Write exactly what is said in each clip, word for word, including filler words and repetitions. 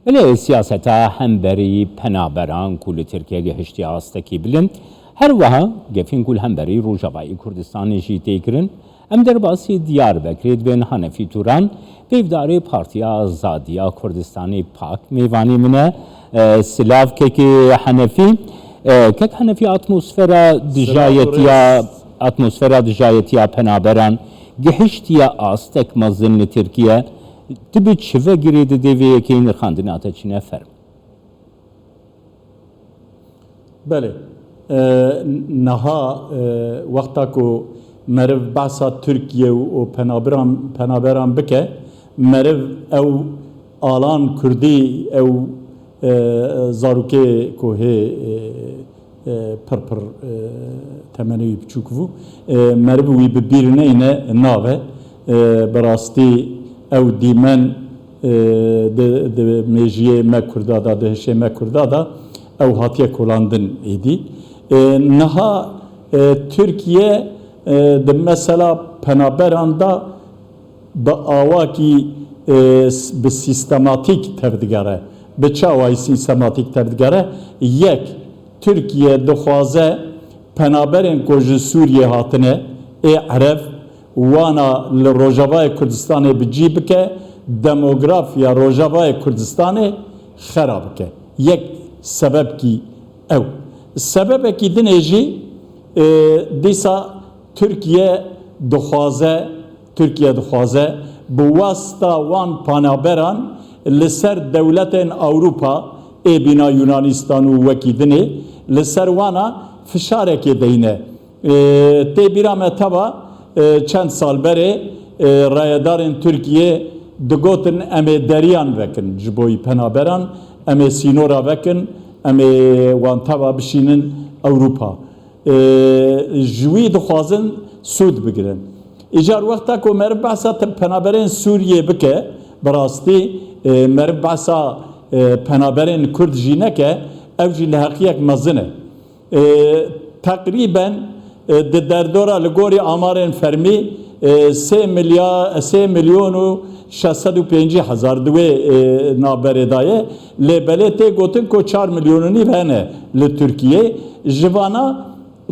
Belê siyaseta hemberî penaberan ku li Tirkiye gihiştiye astekî bilind, her wiha gefên ku li hemberî Rojavayê Kurdistanê jî tê kirin, em derbasî Diyarbekirê dibên. Hanefî Turan, pêvdarê Partiya Azadiya Kurdistanê, pak, mêvanê min e. E, silav kekê Henefî. E, kek Henefî, atmosfera Silav û dijayetiya, rêz. atmosfera dijayetiya penaberan gihiştiye astek mezin li Tirkiye. Tu bi çi ve girê didê vê yekê nirxandina te çi ne ferm? Belê. E, niha, e, wexta ku meriv behsa Tirkiye û, û penaberan, penaberan bike, meriv ew alan Kurdî, ew, e, zarokê ku hê, e, e, pir pir, e, temenê wî biçûk bû. E, meriv wî bi bîr neyne nave. E, bi rastî ew dîmen, e, di, di mêjiyê me Kurda de, di hişê me Kurda de ew hatiye kolandin êdî. E, niha, e, Tirkiye, e, di mesela penaberan de bi awakî, e, s-, bi sîstematîk tevdigere. Bi çawayî sîstematîk tevdigere? Yek, Tirkiye dixwaze penaberên ku ji Sûriyê hatine, ê Ereb, wana li Rojavayê Kurdistanê bi cî bike, demografiya Rojavayê Kurdistanê xera bike. Yek sebebkî ew. Sebebekî dinê jî, e, dîsa Tirkiye dixwaze Tirkiye dixwaze bi wasta wan panaberan li ser dewletên Ewropa, ê bîna Yunanîstan û wekî dinê, li ser wana fişarekê deyne. E, tê bîra me teva, e, çend sal berê, e, rayedarên Tirkiye digotin, em ê deriyan vekin ji bo wî penaberan, em ê sînora vekin, em ê wan teva bişînin Ewropa. E, ji wî dixwazin sûd bigirin. Îcar wexta ku meriv behsa te-, penaberên Sûriyê bike, bi rastî, e, meriv behsa, e, penaberên Kurd jî neke, ew jî li heqiyek mezin e. E, teqrîben, e, di derdora li gorî amarên fermî, e, sê milya-, sê milyon û şeş sed û pêncî hezar di wê, e, navberê de ye. Lê belê tê gotin ku çar milyon û nîv hene li Tirkiyê. Ji vana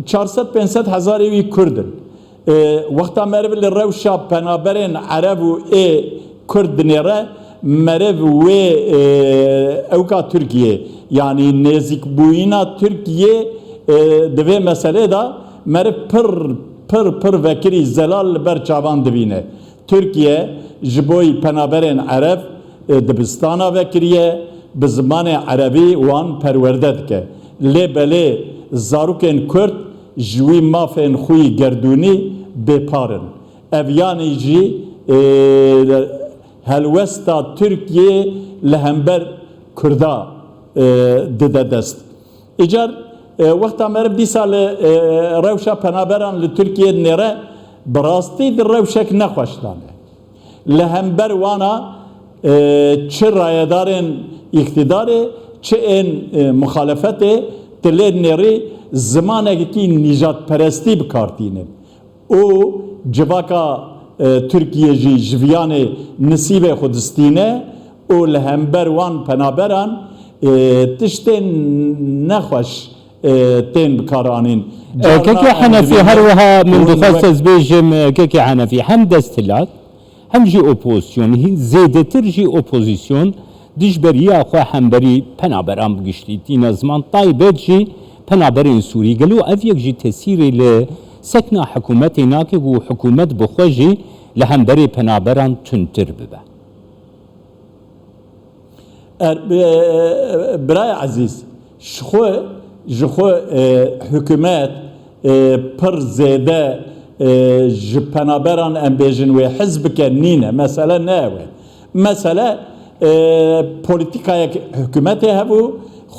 çar sed pênc sed hezarê wî Kurd in. E, wexta meriv li rewşa penaberên Ereb û ê Kurd dinêre, meriv wê, e, ewka Tirkiyê, yanî nêzîkbûyîna Tirkiyê, e, di vê meselê de meriv pir, pir, pir vekirî zelal li ber çavan dibîne. Tirkiye ji bo penaberên Ereb, e, dibistana vekiriye, bi zimanê Erebî wan perwerde dike. Lê belê zarokên Kurd ji wî mafên xwe yî gerdûnî bêpar in. Ev yanî jî, e, helwesta Tirkiyê li hember Kurda, e, dide dest. Îcar, e, wexta meriv dîsa li, e, rewşa penaberan li Tirkiyê dinêre, bi rastî di rewşek nexweş de ne. Li hember wana, e, çi rayedarên îqtîdarê, çi ên, e, muxalefetê, tu lê dinêrî zimanekî nîjadperestî bi kar tînin. Û civaka, e, Tirkiye jî ji viyanê nisîbê xwe distîne û li hember wan penaberan, e, tiştên nexweş, e, tên bi kar anîn. E, Carna Kekê Henefî, her wiha min dixwest ez bêjim, e, Kekê Henefî, hem desthilat, hem jî opozîsyon, hîn zêdetir jî opozîsyon, dijberiya xwe hemberî penaberan bi giştî tîne ziman, taybet jî penaberên Sûrî. Gelo ev yek jî tesîrê li sekna hikûmetê nake ku hikûmet bi xwe jî li hemberî penaberan tundtir bibe? Er, e, birayê ezîz, ji xwe, ji xwe, e, hikûmet, e, pir zêde, e, ji penaberan, em bêjin, wê hez bike nîne. Mesele ne ew e. Mesele, e, polîtîkayek hikûmetê hebû,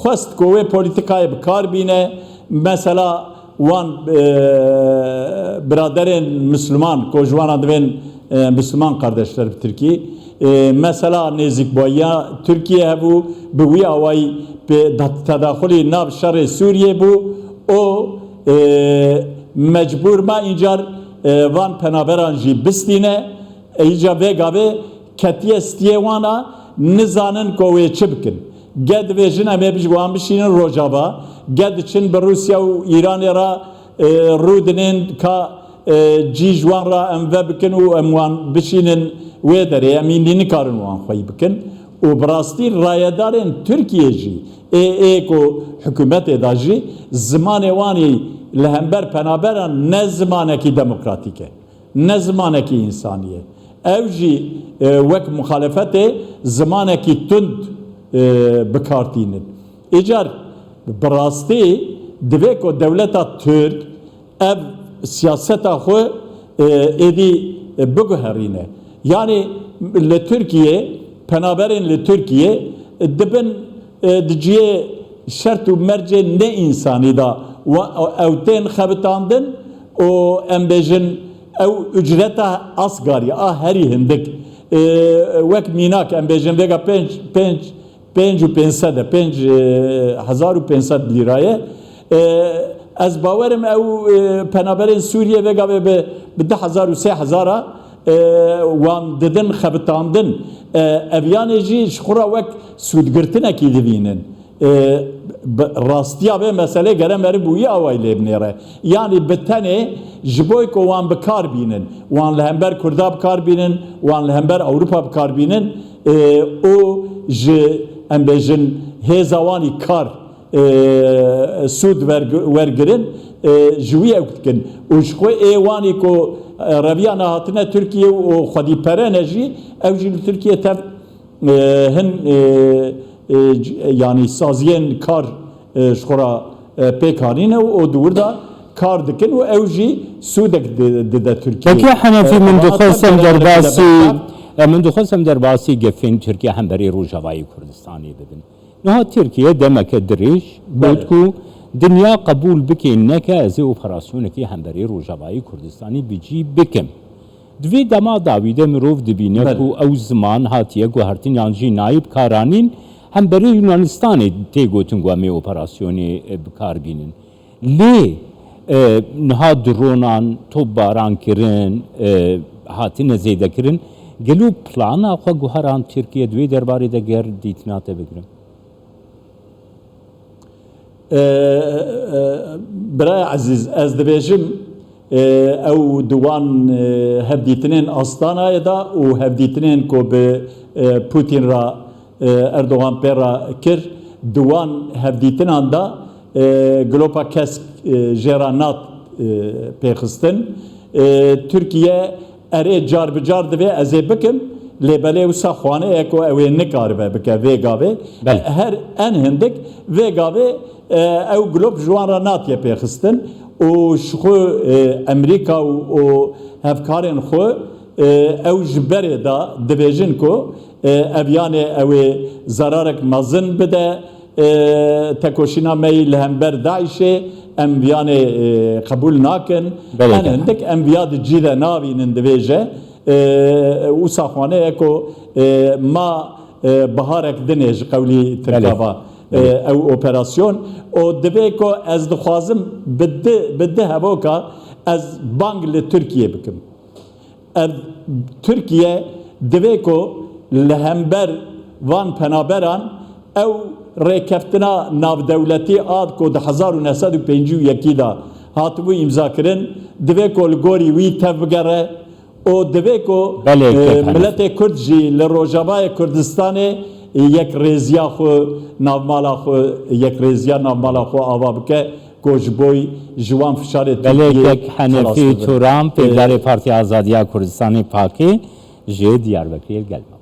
xwest ku wê polîtîkayê bi kar bîne. Mesela wan, e, biraderên Misliman, ku ji wana divên, e, Misliman kardeşler bi Tirkî, e, mesela nêzîkbûyiya Tirkiye hebû, bi wî awayî pê-, da-, tedaxulî nav şerê Sûriyê bû. O, e, mecbûr ma încar, e, van penaberan jî bistîne. E, îca vê gavê ketiye stiyê wana, Nizanin ku wê çi bikin. Ge divêjin em ê bij-, wan bişînin Rojava, ge diçin bi Rûsya û Îranê re, e, rû dinên ka, e, cî ji wan re em vebikin û em wan bişînin wê derê, em îndî nikarin wan xweyî bikin. Û bi rastî rayedarên Tirkiyê jî, ê, ê ku hikûmetê de jî, zimanê wan î li hember penaberan ne zimanekî demokratîk e. Ne zimanekî însanî ye. Ew jî, e, wek muxalefetê zimanekî tund, e, bi kar tînin. Îcar bi rastî divê ku dewleta Tirk ev siyaseta xwe, e, êdî biguherîne. Yanî li Tirkiye, penaberên li Tirkiye, e, dibin e, di cihê şert û mercê ne însanî de we-, ew tên xebitandin û em bêjin ew ucreta asgarî a herî hindik, e, wek mînak em bêjin vêga pênc, pênc, pênc û pênc sed e, pênc, e, hezar û pênc sed lîra ye. E, ez bawerim ew, e, penaberên Sûriyê vêga vê bi, bi du hezar û sê hezar a, e, wan didin xebitandin. E, ev yanê jî ji xwe re wek sûdgirtinekî dibînin. E, bi rastiya vê meselê gere meriv bi wî awayî lê binêre. Yanî bi tenê ji bo ku wan bi kar bînin, wan li hember Kurda bi kar bînin, wan li hember Ewropa bi kar bînin, e, û ji, em bêjin, hêza wan î kar, e, sûd werg-, wergirin, e, ji wî ew dikin. Û ji xwe ê wanî ku, e, reviya nehatine Tirkiye û xwedî pere ne jî, ew jî li Tirkiye tev, e, hin, e, e, c-, yanî saziyên kar, e, ji xwe re, e, pêk anîne û, û di wir de kar dikin û ew jî sûdek di-, dide Tirkiye. Peki Henefî, e, min dixwest em derbasî, e, min dixwest em derbasî gefên Tirkiye hemberî Rojavayê Kurdistanê bibin. Niha Tirkiye demeke dirêj got ku dinya qebûl bike neke ez ê operasyonekê hemberî Rojavayê Kurdistanê bi cî bikim. Di vê dema dawî de mirov dibîne ku ew ziman hatiye guhertin yan jî nayê bikaranîn, hemberî Yunanistanê tê gotin ku em ê operasyonê, e, bi kar bînin. Lê, e, niha dronan, topbaran kirin, e, hatine zêdekirin. Gelo plana xwe guheran Tirkiye di wê derbarê de ger dîtina te bigirim? E, e, birayê ezîz, ez dibêjim, e, ew di wan, e, hevdîtinên Astanayê de û hevdîtinên ku bi, e, Putin re, e, Erdogan pê re kir, di wan hevdîtinan de, e, gilopa kesk, e, jê re nat, e, pêxistin. E, Tirkiye erê car bi car divê ez ê bikim, lê belê wisa xwane ye ku ew ê nikaribe bike vê gavê. Belê. Her en hindik vê gavê, e, ew gilop ji wan re natiye pêxistin û ji xwe, e, Emerîka û, û hevkarên xwe, e, ew ji berê de dibêjin ku, e, ev yanê ew ê zararek mezin bide, e, tekoşîna me yî li hember DAIŞê, em viyanê, e, qebûl nakin. Belê, en hindik em viya di cî de nabînin, divêje. E, wisa xwane ye ku, e, ma, e, biharek dinê ji qewlî Tirka va, e, ew operasyon. Û divê ku ez dixwazim bi di, bi di hevoka ez bang li Tirkiye bikim. Ev Tirkiye divê ku li hember van penaberan ew rêkeftina navdewletî a ku di hezar û neh sed û pêncî û yekî de hatibû îmzakirin, divê ku li gorî wî tev bigere û divê ku, Belê, e, kek Henefî. Miletê Kurd jî li Rojavayê Kurdistanê yekrêziya xwe, navmala xwe, yekrêziya navmala xwe ava bike. Ku ji bo ji wan fişarê Belê Tirkiyê kek Henefî xelas bibin. Turan, pêkdarê Partiya Azadiya Kurdistanê, pakê, ji Diyarbekirê li gel me bû.